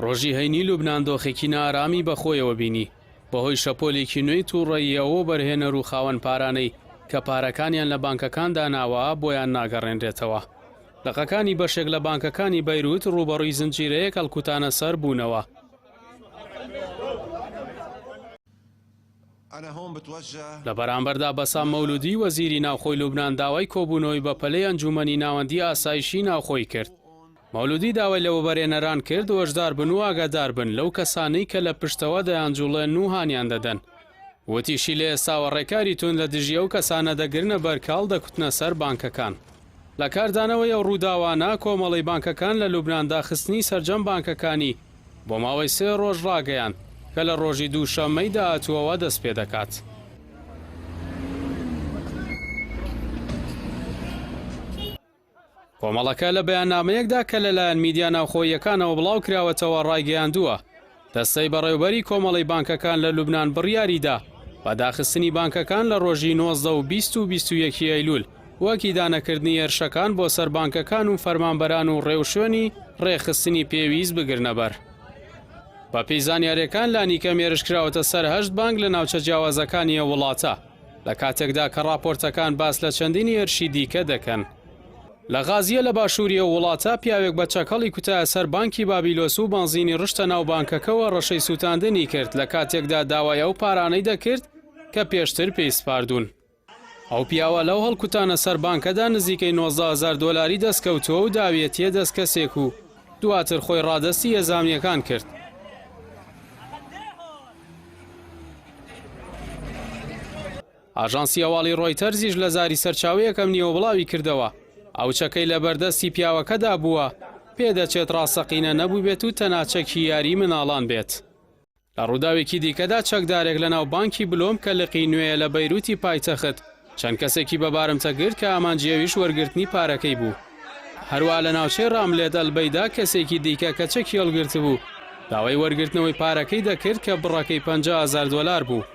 ڕۆژی هەینی لوبنان دۆخێکی نائارامی بەخۆیەوە بینی، بەهۆی شەپۆلێکی نوێی تووڕەیی ئەو وەبەرهێنەر و خاوەن پارانەی کە پارەکانیان لە بانکەکان داناوە بۆیان ناگەڕێنرێتەوە. لقەکانی بەشێک لە بانکەکانی بەیروت ڕووبەڕووی زنجیرەیەک هەڵکوتانە سەر بوونەوە. لە بەرامبەردا بەسام مەولودی وەزیری ناوخۆی لوبنان داوای کۆبوونەوەی بەپەلەی ئەنجوومەنی ناوەندی ئاسایشی ناوخۆی کرد. مەولودی داوای لە وەبەرهێنەران کرد هۆشدار بن و ئاگادار بن لەو کەسانەی کە لە پشتەوە دەیانجوڵێن و هانیان دەدەن. وتیشی لە ئێستاوە ڕێکاری توند لە دژی ئەو کەسانە دەگرنە بەر کە هەڵدەکوتنە سەر بانکەکان. لە کاردانەوەی ئەو ڕووداوانە، کۆمەڵەی بانکەکان لە لوبنان داخستنی سەرجەم بانکەکانی بۆ ماوەی سێ ڕۆژ ڕاگەیاند کە لە ڕۆژی دووشەممەی داهاتووەوە دەستپێدەکات. کۆمەڵەکە لە بەیاننامەیەکدا کە لەلایەن میدیا ناوخۆییەکانەوە بڵاوکراوەتەوە ڕایگەیاندووە، دەستەی بەڕێوبەری کۆمەڵەی بانکەکان لە لوبنان بڕیاریدا بە داخستنی بانکەکان لە ڕۆژی 19 و 20 و 21 ئەیلول وەک ئیدانەکردنی هێرشەکان بۆ سەر بانکەکان و فەرمانبەران و ڕێوشوێنی ڕێکخستنی پێویست بگرنەبەر. بەپێی زانیارییەکان لانیکەم هێرشکراوەتە سەر هەشت بانک لە ناوچە جیاوازەکانی ئەو وڵاتە. لە کاتێکدا کە ڕاپۆرتەکان باس لە چەندین هێرشی دیکە دەکەن. لە غازیە لە باشووری ئەو وڵاتە پیاوێک بە چەک هەڵیکوتایە سەر بانکی بابیلۆس و بەنزینی ڕشتە ناو بانکەکەوە ڕەشەی سووتاندنی کرد لە کاتێکدا داوای ئەو پارانەی دەکرد کە پێشتر پێی سپاردوون. ئەو پیاوە لەو هەڵکوتانە سەر بانکەدا نزیکەی 19 هەزار دۆلاری دەستکەوتووە و داویەتیە دەست کەسێک و دواتر خۆی ڕادەستی هێزە ئەمنییەکان کرد. ئاژانسی هەواڵی ڕۆیتەرزیش لە زاری سەرچاوەیەک ئەمنییەوە بڵاوی کردەوە، ئەو چەکەی لە بەردەستی پیاوەکەدا بووە، پێدەچێت ڕاستەقینە نەبووبێت و تەنها چەکی یاریی منداڵان بێت. لە ڕووداوێکی دیکەدا چەکدارێک لەناو بانکی بلۆم کە لقی نوێیە لە بەیروتی پایتەخت، چەند کەسێکی بە بارمتە گرت کە ئامانجی ئەویش وەرگرتنی پارەکەی بوو. هەروەها لە ناوچەی ڕاملێت ئەلبەیدا کەسێکی دیکە کە چەکی هەڵگرتبوو داوای وەرگرتنەوەی پارەکەی دەکرد کە بڕەکەی 50 هەزار دۆلار بوو.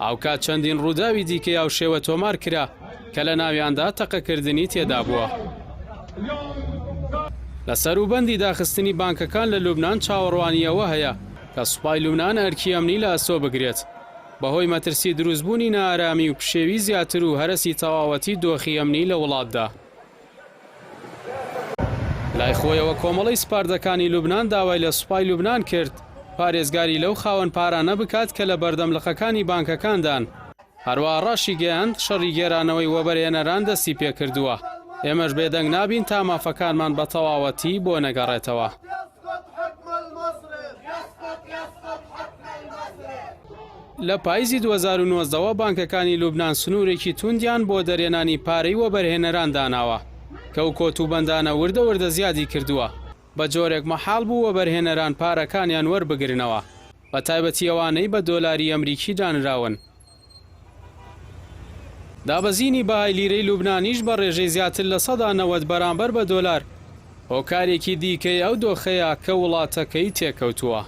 هاوکات چەندین ڕووداوی دیکەی هاوشێوە تۆمار کرا کە لە ناویاندا تەقەکردنی تێدابووە. لە سەروبەندی داخستنی بانکەکان لە لوبنان چاوەڕوانی ئەوە هەیە کە سوپای لوبنان ئەرکی ئەمنی لە ئەستۆ بگرێت بەهۆی مەترسی دروستبوونی نائارامی و پشێوی زیاتر و هەرەسی تەواوەتی دۆخی ئەمنی لە وڵاتدا. لای خۆیەوە کۆمەڵەی سپاردەکانی لوبنان داوای لە سوپای لوبنان کرد پارێزگاری لەو خاوەن پارانە بکات کە لە بەردەم لقەکانی بانکەکاندان، هەروەها ڕاشیگەیاند شەڕی گێرانەوەی وەبەرهێنەران دەستی پێکردووە، ئێمەش بێدەنگ نابین تا مافەکانمان بە تەواوەتی بۆ نەگەڕێتەوە. لە پایزی 2019 وە بانکەکانی لوبنان سنوورێکی توندیان بۆ دەرهێنانی پارەی وەبەرهێنەران داناوە، کە ئەو کۆتوبەندانە وردە وردە زیادی کردووە، بە جۆرێک مەحاڵ بوو وەبەرهێنەران پارەکانیان وەربگرنەوە، بە تایبەتی ئەوانەی بە دۆلاری ئەمریکی دانراون. دابەزینی بەهای لیرەی لوبنانیش بە ڕێژەی زیاتر 90% بەرامبەر بە دۆلار، هۆکارێکی دیکەی ئەو دۆخەیە کە وڵاتەکەی تێکەوتووە.